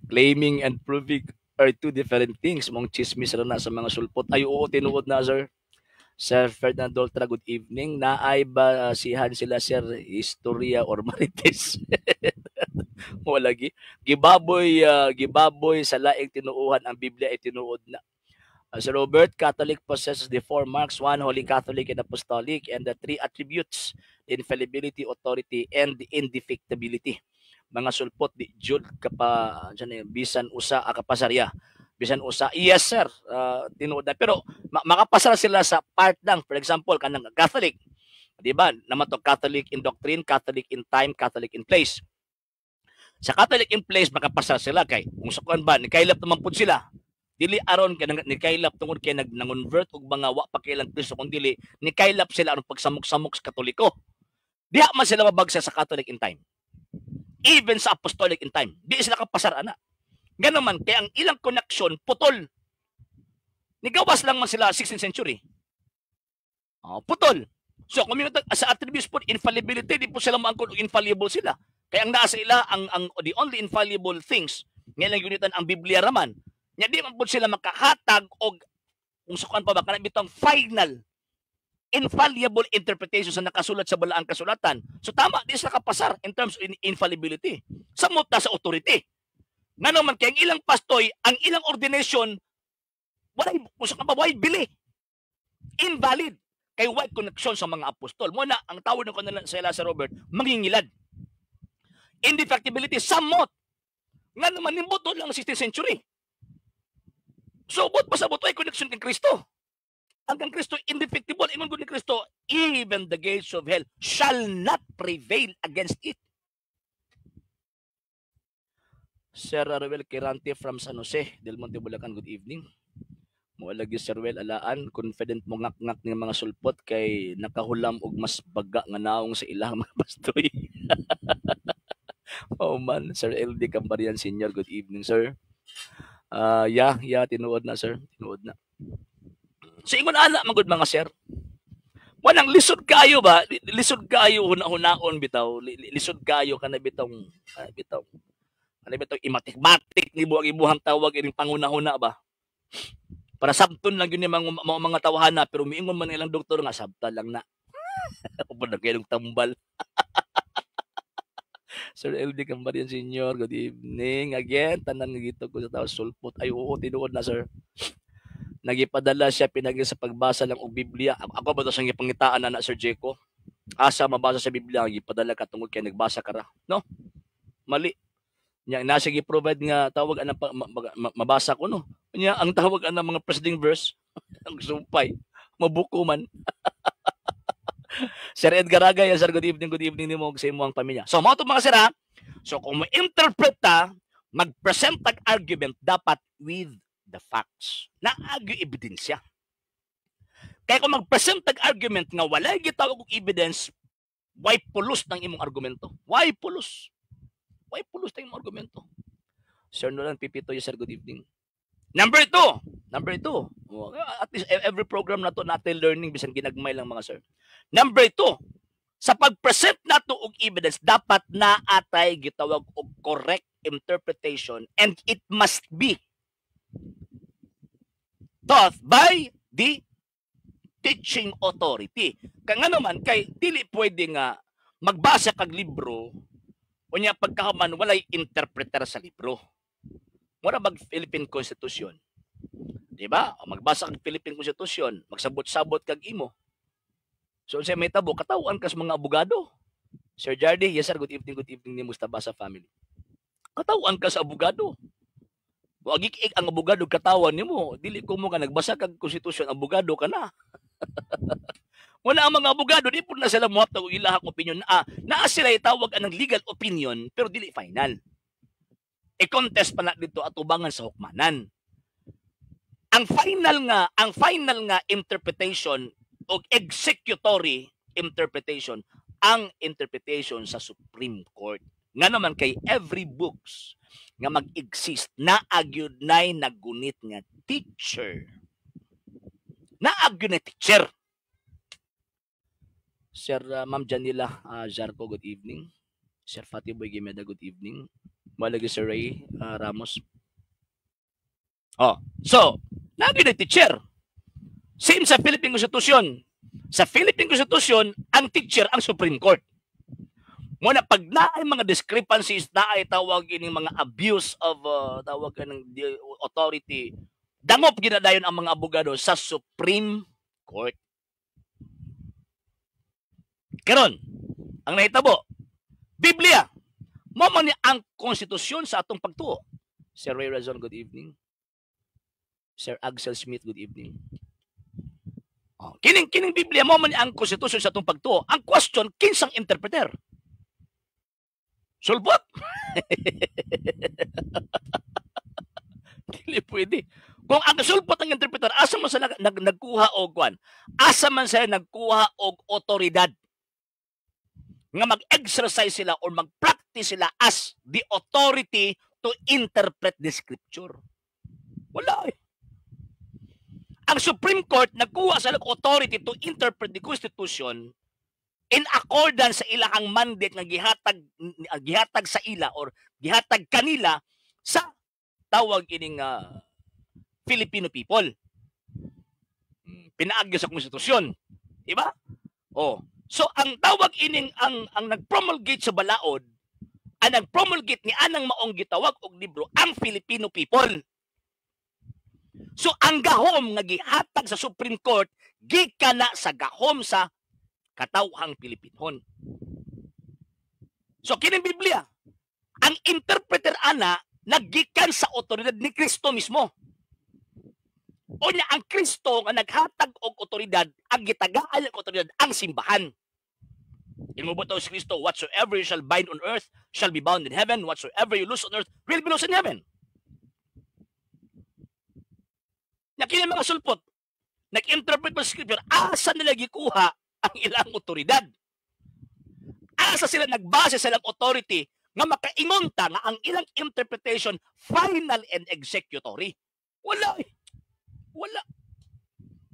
Claiming and proving are two different things. Mong chismis ra na sa mga sulpot. Ay, oo, tinuod na, sir. Sir Ferdinand Doltra, good evening. Naay ba sihan sila, sir, istorya or marites? Wala lagi. Gibaboy sa laing tinuuhan ang Biblia ay tinuod na. Sir Robert, Catholic possesses the four marks, one, Holy Catholic and Apostolic, and the three attributes, infallibility, authority, and indefectibility. Mga sulpot di jud kapa dyan, bisan usa akapasarya, bisan usa. Yes sir, tinuod na, pero makapasar sila sa part lang. For example, kanang Catholic, di ba naman to, Catholic in doctrine, Catholic in time, Catholic in place. Sa Catholic in place makapasar sila kay kung sa kuan ba ni kaylap naman pud sila, dili aron kay ni kaylap tungod kay nag nangonvert og mga wa pa kailang Kristo, kun dili ni kaylap sila aron pagsamok-samok sa Katoliko. Diha man sila mabagsa sa Catholic in time, even sa Apostolic in time. Di sila kapasar ana. Gano man kay ang ilang connection putol. Nigawas lang man sila 16th century. Oh, putol. So kung sa attributes po infallibility, di po sila maangkon og infallible sila. Kay ang naa sa ila ang the only infallible things nga ilang gunitan ang Biblia raman. Nya di man pud sila makahatag og kung sa kuan pa ba kana bitong final infallible interpretation sa nakasulat sa balaang kasulatan. So tama, di sila kapasar in terms of infallibility. Samot na sa authority. Ngano man kay ang ilang pastoy, ang ilang ordination, walay, kung sa walay bili. Invalid. Kay way connection sa mga apostol. Muna, ang tawag ng kanila sa ila, Sir Robert, mangingilad. Indefectibility, samot. Ngano man, nimbuto lang 16th century. So, but pasabot ay connection kay Kristo. Ang kang Kristo indefectible. Ingon gud ni Kristo, even the gates of hell shall not prevail against it. Sir Ruel Quirante from San Jose del Monte, Bulacan, good evening. Mo lagi Sir Ruel alaan, confident mo ngak-ngak ng mga sulpot kay nakahulam og mas baga nga naong sa ilang mga pastoy. Oh man, Sir LD Cambarian Senior, good evening, sir. Yeah, tinuod na, sir, tinuod na. So ingon ana man gud mga sir. Walang lisod kayo ba? Lisod kayo huna-hunaon bitaw. Lisod kayo kana bitong bitaw. Kana bitong imatik-matik ni buang ibuhang tawag ining panghuna-huna ba? Para sabton lang yun yung mga tawhana, pero miingon man ilang doktor nga sabta lang na. Upod na kayong tambal. Sir LD Cambarian Senior, good evening. Again, tanan nga gito ko sa tao sulpot. Ay oo, tinuod na, sir. Nagipadala siya pinagi sa pagbasa lang og Biblia. Ako ba to sa gipangitaan na na Sir Jeco? Asa mabasa sa Biblia, gipadala ka tungod kay nagbasa ka ra. No? Mali. Nya nasa gi-provide nga tawag anang mabasa ko no. Nya ang tawag anang mga preceding verse ang sumpay, mabuko man. Sir Edgar Agay, sir, good evening nimo sa imong pamilya. So mao to mga sir ha. So kung mo-interpret ta, Mag-present tag argument dapat with the facts. Naa gyoy ebidensya. Kaya kung mag-present tag argument nga walay gitawag og evidence, way pulos ng imong argumento? Way pulos? Way pulos ng imong argumento? Sir Nolan Pipito, yes sir, good evening. Number two, number two. Oh, at least every program na to natin learning bisan ginagmay lang, mga sir. Number two, sa pag-present nato og evidence, dapat naatay gitawag og correct interpretation and it must be taught by the teaching authority. Kaya nga naman, kay dili pwede nga magbasa kag libro unya pagkahuman walay interpreter sa libro. Mura bag Philippine Constitution. Di ba? O magbasa kag Philippine Constitution, magsabot-sabot kag imo. So unsay may tabo, katawhan kas mga abogado. Sir Jardy, yes sir, good evening ni Mustabasa family. Katawhan ka sa abogado. Wa gik ang abogado katawan nimo, dili ko mo nga nagbasa kag konstitusyon, abogado ka na. Wala ang mga abogado, di po na sila muhatag og ilahang opinion. Naa sila itawag anang legal opinion pero dili final. I-contest pa na dito atubangan sa hukmanan. Ang final nga interpretation o executory interpretation ang interpretation sa Supreme Court. Nga naman kay every books nga mag-exist naa gyud nay naggunit nga teacher. Naa gyud na teacher. Sir Ma'am Janila Zarco, good evening. Sir Fatih Boy Gimeda, good evening. Malagi Sir Ray Ramos. Oh, so, naa gyud na teacher. Same sa Philippine Constitution. Sa Philippine Constitution, ang teacher ang Supreme Court. Muna pag naay mga discrepancies, naay tawag ining mga abuse of tawag ng authority, dangop ginadayon ang mga abogado sa Supreme Court. Karon, ang nahitabo, Biblia, mo man ni ang konstitusyon sa atong pagtuo. Sir Ray Razon, good evening. Sir Axel Smith, good evening. Oh, kining Biblia mo man ni ang konstitusyon sa atong pagtuo. Ang question, kinsang interpreter? Sulbot. Dili pwede. Kung ang sulbot ang interpreter, asa man sila nagkuha og kwan? Asa man sila nagkuha og otoridad nga mag-exercise sila or mag-practice sila as the authority to interpret the scripture? Wala eh. Ang Supreme Court nagkuha sa authority to interpret the Constitution in accordance sa ilahang mandate nga gihatag sa ila or gihatag kanila sa tawag ining Filipino people. Pinaagi sa konstitusyon. Diba? Oh. So ang tawag ining ang nag-promulgate sa balaod, ang nag-promulgate ni anang maong gitawag og libro ang Filipino people. So ang gahom nga gihatag sa Supreme Court gikan na sa gahom sa katawhang Pilipinhon. So kining Biblia, ang interpreter ana naggikan sa otoridad ni Kristo mismo. Unya ang Kristo nga naghatag og otoridad, ang gitagaan og otoridad ang simbahan. Ingon si Kristo, "Whatsoever you shall bind on earth shall be bound in heaven, whatsoever you loose on earth will be loosed in heaven." Nya kini mga sulpot, nag-interpret pa sa scripture, asa nila gikuha ang ilang otoridad? Asa sila nagbase sa ilang authority nga makaingon ta nga ang ilang interpretation final and executory? Wala eh. Wala.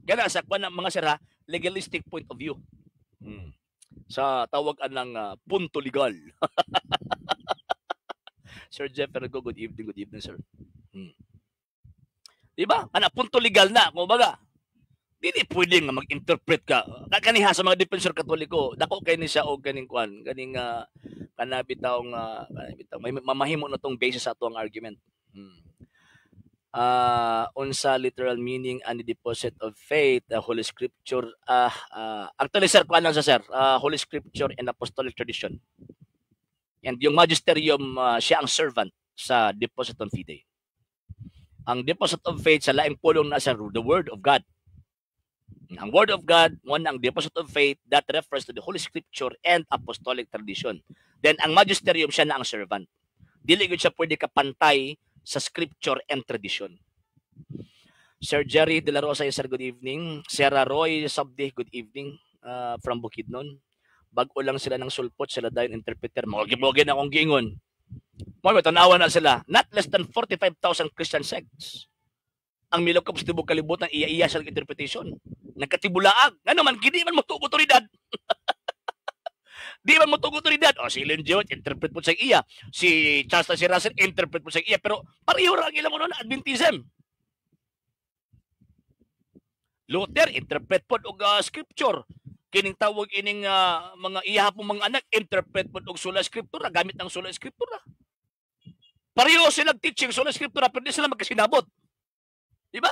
Gana sa kwan ng mga sira, legalistic point of view. Sa tawag anang punto legal. Sir Jeff Ergo, good evening, sir. Diba? Ana, punto legal na, kumbaga. Dili pwede nga mag-interpret ka. Kaniha sa mga defensor Katoliko, dako kay ni siya og kaning kwan, kaning kana bitawng kana may mamahimo na tong basis sa ato ang argument. Unsa literal meaning and the deposit of faith, the Holy Scripture? Actually sir, kuan lang sa sir, Holy Scripture and Apostolic Tradition. And yung magisterium, siya ang servant sa depositum fidei. Ang deposit of faith sa laing pulong na sa the Word of God. Ang Word of God, one ang deposit of faith that refers to the Holy Scripture and Apostolic Tradition. Then ang magisterium, siya na ang servant. Dili gyud siya pwede kapantay sa scripture and tradition. Sir Jerry De La Rosa, sir, good evening. Sir Roy Sabdi, good evening from Bukidnon. Bag-o lang sila ng sulpot, sila dayon interpreter. Mga gibogen akong giingon. Mo tanawa na sila, not less than 45,000 Christian sects ang milukop sa tibok kalibutan, iya-iya sa interpretation. Nagkatibulaag. Ngano man, di man mo otoridad. Di man mo otoridad. O, si Ellen G. White, interpret po sa iya. Si Charles C. Russell, interpret po sa iya. Pero pareho ra ang ilang ano, Adventism. Luther, interpret po og scripture. Kining tawag ining mga iya po mga anak, interpret po og sola scriptura, gamit ng sola scriptura. Pareho sila teaching sola scriptura, pero di sila magkasinabot. Di ba?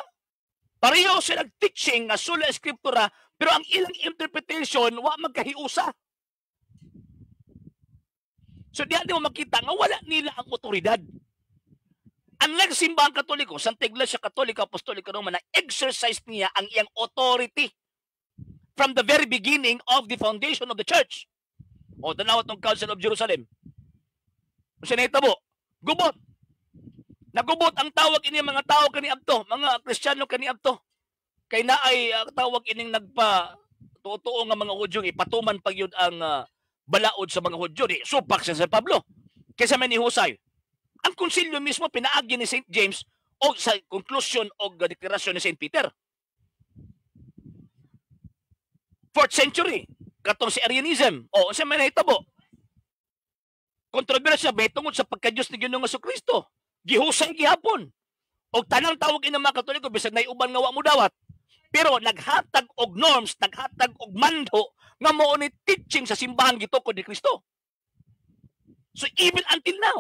Pareho sila teaching nga sola scriptura, pero ang ilang interpretation wa magkahiusa. So diha di mo makita nga wala nila ang otoridad. Unlike Simbahang Katoliko, Santa Iglesia Katolika Apostolika Roma, na exercise niya ang iyang authority from the very beginning of the foundation of the church. O, tanaw tong Council of Jerusalem. Unsa nahitabo? Gubot. Nagubot ang tawag ini mga tao kaniadto, mga Kristiyano kaniadto. Kay naay tawag ining nagpa tuo nga mga Hudyo, ipatuman pa gyud ang balaod sa mga Hudyo, di supak sa San Pablo. Kaysa may nihusay. Ang konsilyo mismo pinaagi ni St. James o sa conclusion o deklarasyon ni St. Peter. 4th century, katong si Arianism. O unsa may nahitabo? Kontrobersya ba tungod sa pagka-Diyos ni Ginoong Kristo? Gihusay gihapon. Og tanang tawag ini mga Katoliko bisag nay uban nga wa mo dawat. Pero naghatag og norms, naghatag og mando nga mao ni teaching sa simbahan gitukod ni Kristo. So even until now,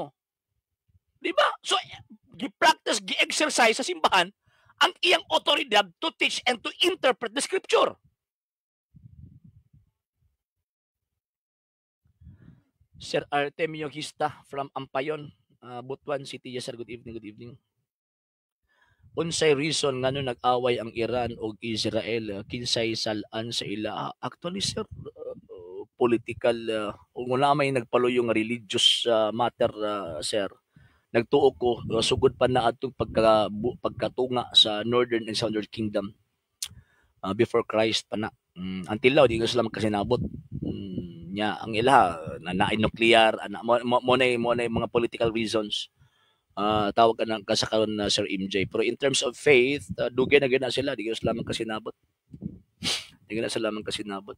di ba? So gi-practice, gi-exercise sa simbahan ang iyang otoridad to teach and to interpret the scripture. Sir Artemio Gista from Ampayon, Butuan City. Yes, sir. Good evening, good evening. Unsay reason ngano nag-away ang Iran ug Israel, kinsay sal-an sa ila? Actually, sir, political, wala may nagpaluyo nga religious matter, sir. Nagtuo ko sugod pa na atong pagkatunga sa Northern and Southern Kingdom, before Christ pa na. Until now di ko sila magkasinabot. Nya ang ila na naay nuclear ana mo, mo, mo na mga political reasons. Tawag ka na ka sa karon na Sir MJ. Pero in terms of faith, dugay na gyud na sila, di ko sila magkasinabot. Di na sila magkasinabot.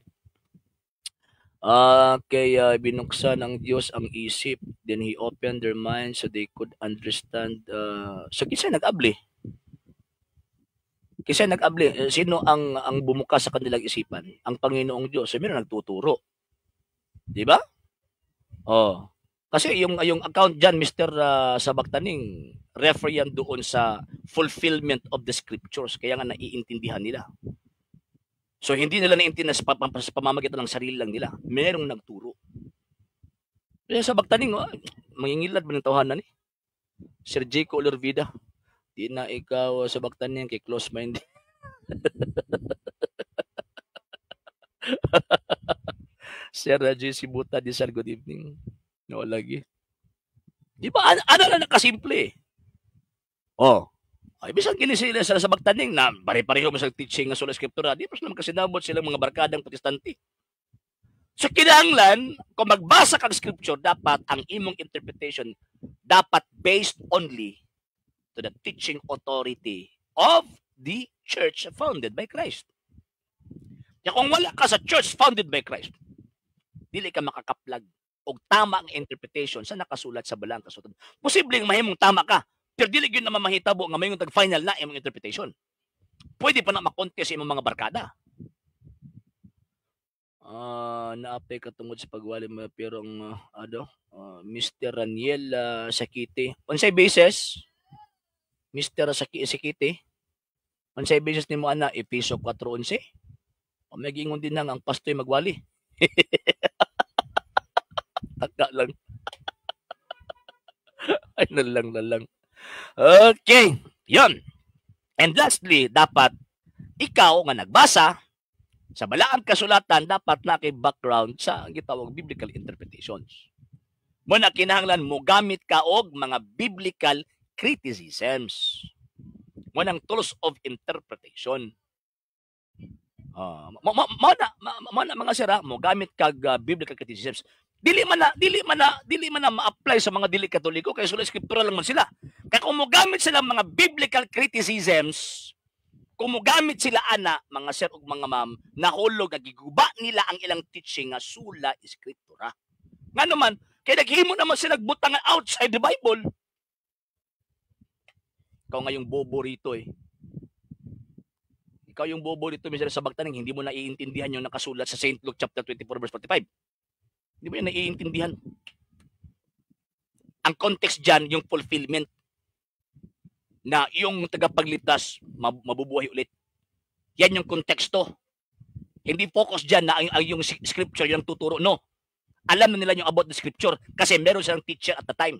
Kaya binuksan ng Diyos ang isip, then He opened their minds so they could understand. So kinsa nag-abli? Kinsa nag-abli? Sino ang bumuka sa kanilang isipan? Ang Panginoong Diyos. So meron nagtuturo. Di ba? Oh. Kasi yung account diyan, Mr. Sabaktaning, refer yan doon sa fulfillment of the scriptures. Kaya nga naiintindihan nila. So hindi nila naiintindihan sa pamamagitan ng sarili lang nila. Merong nagturo. Kaya sa Sabaktaning, oh, mangingilad ba ng tawhanan ni? Sir Jaco Olorvida, di na ikaw sa Sabaktaning kay close minded. Sir JC Buta, di sir, good evening. No, lagi. Di ba? Ano na nakasimple? Oh. Ay, bisan kini sila sa Sabaktaning na pare-pareho man sa teaching nga sola scriptura, di pa sila magkasinabot silang mga barkadang Protestante. So kinahanglan, kung magbasa kang scripture, dapat ang imong interpretation dapat based only to the teaching authority of the church founded by Christ. Kaya kung wala ka sa church founded by Christ, dili ka makakaplag og tama ang interpretation sa nakasulat sa balang kasulatan. Posibleng mahimong tama ka, pero dili gyud naman mahitabo nga mayong tag-final na imong interpretation. Pwede pa na makontest imong mga barkada. Naapay ka tungod sa pagwali mo pero ang Mr. Raniel Sakiti. Unsay basis? Mr. Sakiti? Unsay basis nimo ana? Episo 4:11? O may giingon din nang ang pastoy magwali. Taka lang. Ay, nalang na lang. Okay. Yun. And lastly, dapat ikaw nga nagbasa sa balaang kasulatan, dapat na kay background sa ang gitawag biblical interpretations. Mo na kinahanglan mo gamit ka og mga biblical criticisms. Mo nang tools of interpretation. Mo na mga sira mo gamit kag biblical criticisms. Dili man na ma-apply sa mga dili Katoliko kay sola scriptura lang man sila. Kaya kung mogamit sila mga biblical criticisms, kung mogamit sila ana mga sir ug mga ma'am, nahulog nga giguba nila ang ilang teaching nga sola scriptura. Ngano man, kay naghimo naman sila butang outside the Bible. Ikaw nga yung bobo rito eh. Ikaw yung bobo rito, Mr. Sabagtaning, hindi mo naiintindihan yung nakasulat sa St. Luke chapter 24 verse 45. Hindi mo yan naiintindihan. Ang context dyan, yung fulfillment na yung tagapagligtas mabubuhay ulit. Yan yung konteksto. Hindi focus dyan na ang yung scripture yung tuturo. No. Alam na nila yung about the scripture kasi meron silang teacher at the time.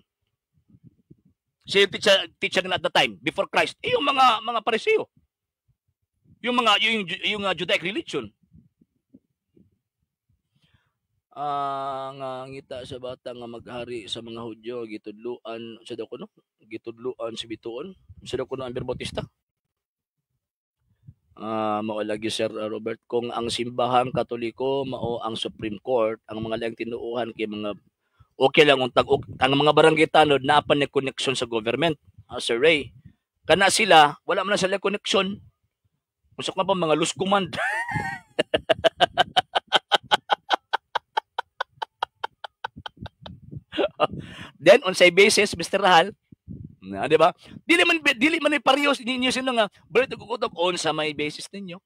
Sino yung teacher nila at the time before Christ? Eh, yung mga Pariseo. Yung mga yung Judaic religion. Ang ngita sa bata nga maghari sa mga Hudyo, gitudluan sa daw kuno, gitudluan si Bituon sa daw kuno Amber Bautista. Mao lagi, Sir Robert, kung ang simbahang Katoliko mao ang Supreme Court, ang mga laing tinuohan kay mga okay lang untag ang mga barangay tanod naa pa ni connection sa government. Sir Ray, kana sila wala man na sila connection. Usok na pa mga loose command. Then unsay basis, Mr. Rahal? Na, di ba? Dili man ni parehas ninyo sino nga balik og utok on sa may basis ninyo.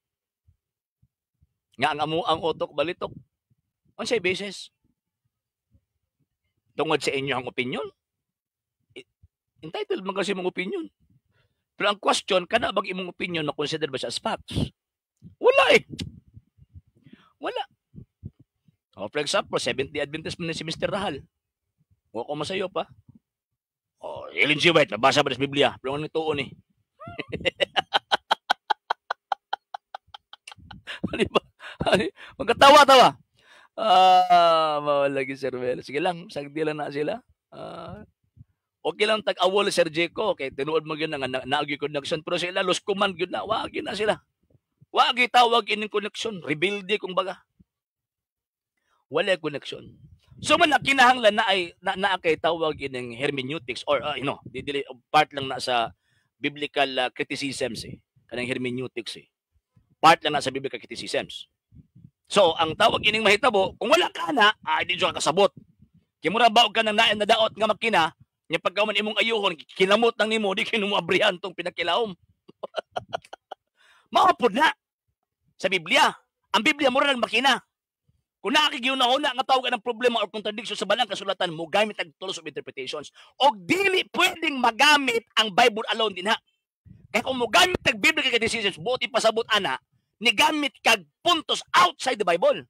Nga ang amo ang utok balitok. Unsay basis? Tungod sa inyo ang opinion. Entitled man kasi imong opinion. Pero ang question, kana bang imong opinion ma-consider ba siya as facts? Wala eh. Wala. Oh, for example, Seventh-day Adventist man ni si Mr. Rahal. Wa ko masayo pa. Oh, Ellen G. White, nabasa ba sa Biblia? Pero ano tuon eh. Di ba? Magkatawa-tawa. Mawala lagi, Sir Mel. Sige lang, sagdi lang na sila. Okay lang tag-awol, Sir Jeco. Okay, tinuod mo gyud na nga naagi connection. Pero sila, lost command gyud na. Wagi na sila. Wagi tawag ining connection. Rebuild kung baga. Wala connection. So man na kinahanglan na ay na kay tawag ining hermeneutics or dili part lang na sa biblical criticisms eh. Kanang hermeneutics eh. Part lang na sa biblical criticisms. So ang tawag ining mahitabo, kung wala ka na, ay di ka kasabot. Kay mura ba og ka nang nain nadaot nga makina, nya pagka man imong ayuhon, kinamot nang nimo, di kinu mo abrihan tong pinakilawom. Mao pud na sa Biblia. Ang Biblia mura lang makina. Kung nakakigihuna-huna nga tawag ng problema or contradiction sa balang kasulatan mo, gamit ang tools of interpretations. O dili pwedeng magamit ang Bible alone din ha. Kaya kung mo gamit ang biblical criticisms, buot ipasabot ana, ni gamit kag puntos outside the Bible.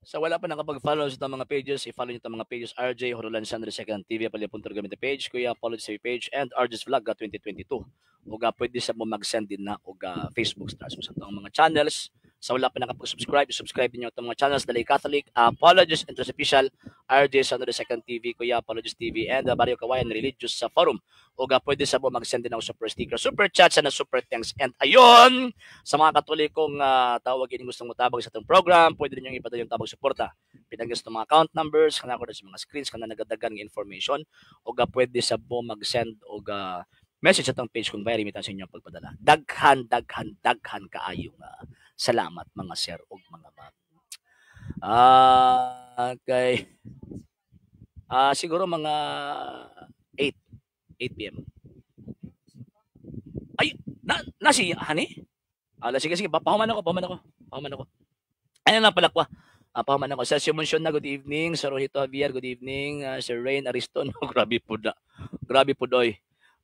Sa wala pa nakapag-follow sa itong mga pages, i-follow nyo itong mga pages, RJ Horolan Sandro Second TV, Palya.Gamit page, Kuya Apology page, and RJ's Vlog 2022. O pwede sa mo mag-send din na og Facebook stars. So, sa itong mga channels, sa wala pa nakapag-subscribe, subscribe niyo itong mga channels, Dalay Catholic, Apologies and Official, RJ Sandro Second TV, Kuya Apologies TV, and Barrio Kawayan Religious sa Forum. O pwede sa mo mag-send din ako super sticker, super chat, sana super thanks. And ayun, sa mga Katolikong tawag ini gustong mutabang sa itong program, pwede ninyong ipadala yung tabang suporta. Pinagis itong mga account numbers, kana ko sa mga screens, kana nagadagan ng information, o pwede sa mo mag-send og message sa itong page kung via remittance inyong pagpadala. Daghan, daghan, daghan kaayong salamat mga sir ug mga ma'am. Kay siguro mga 8 PM. Ay, na si Hani? Ala, sige, sige, pahuman ako. Ayun na pala ko. Pahuman ako. Sir Simon na, good evening. Sir Rojito Javier, good evening. Sir Rain Ariston, grabe po na. Grabe po doy.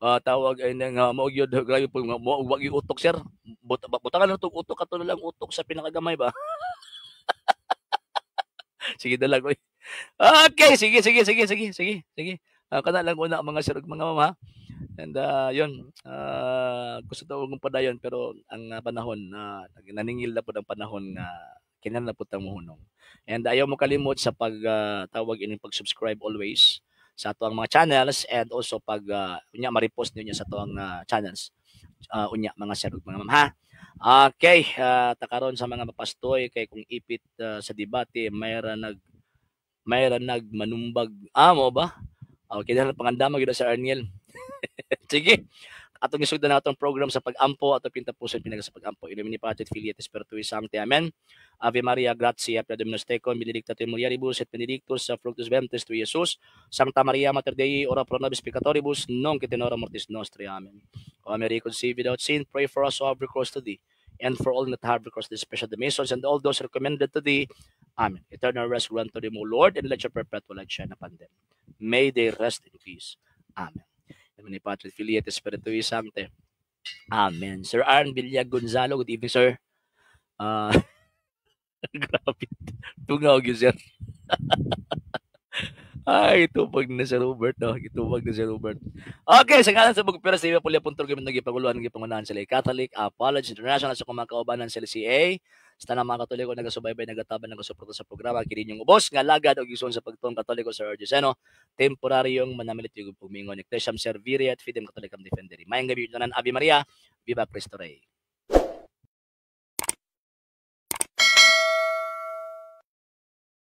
Tawag ay nang mao gyud, grabe po nga mo wag utok, sir. Butangan lang tong utok kato lang utok sa pinakagamay ba. Sige dalag oy. Okay, sige. Kana lang una mga sir ug mga mama. And yun, gusto daw kong padayon pero ang panahon naningil na pud ang panahon nga Kinahanglan na pud ta mohunong. And ayaw mo kalimot sa pag tawag ining pag-subscribe always sa ato ang mga channels and also pag unya ma-repost niyo sa ato ang channels. Unya mga sir ug mga ma'am, ha. Okay, takaron sa mga mapastoy kay kung ipit sa debate mayra nagmanumbag. Ah, mo ba? Okay, dahil pangandama gyud sa Arniel. Sige. Atong isugdan na atong program sa pag-ampo, ato pintapuson pinaga sa pag-ampo. In nomine Patris, Filii et Spiritui Sancti. Amen. Ave Maria, gratia plena Dominus tecum, benedicta tu in mulieribus et benedictus fructus ventris tui, Iesus. Sancta Maria, Mater Dei, ora pro nobis peccatoribus, nunc et in hora mortis nostri. Amen. O Mary, conceived without sin, pray for us who have recourse to thee, and for all that have recourse to this special devotions and all those recommended to thee. Amen. Eternal rest grant to them, O Lord, and let your perpetual light shine upon them. May they rest in peace. Amen. In nomine Patris, Filii et Spiritui Sancti. Amen. Sir Arn Villag Gonzalo, good evening, sir. Grabe. Tungaw gyud, sir. Ay, itupag na si Robert, no? Itupag na si Robert. Okay, sa ngalan sa Bugpera sa Iba Pulya Puntol Gamit Nagipaguluhan Gipangunahan sila Catholic Apology International sa mga kaubanan sa LCA. Sa tanang mga Katoliko nagasubaybay, nagataban, nagasuporta sa programa, kini inyong ubos nga lagad og igsoon sa pagtuong Katoliko, Sir Argeseno, temporaryong manamilit yung pumingon, Ecclesiam Servire et Fidem Catholicam Defendere. Maayong gabi tanan. Ave Maria, Viva Cristo Rey.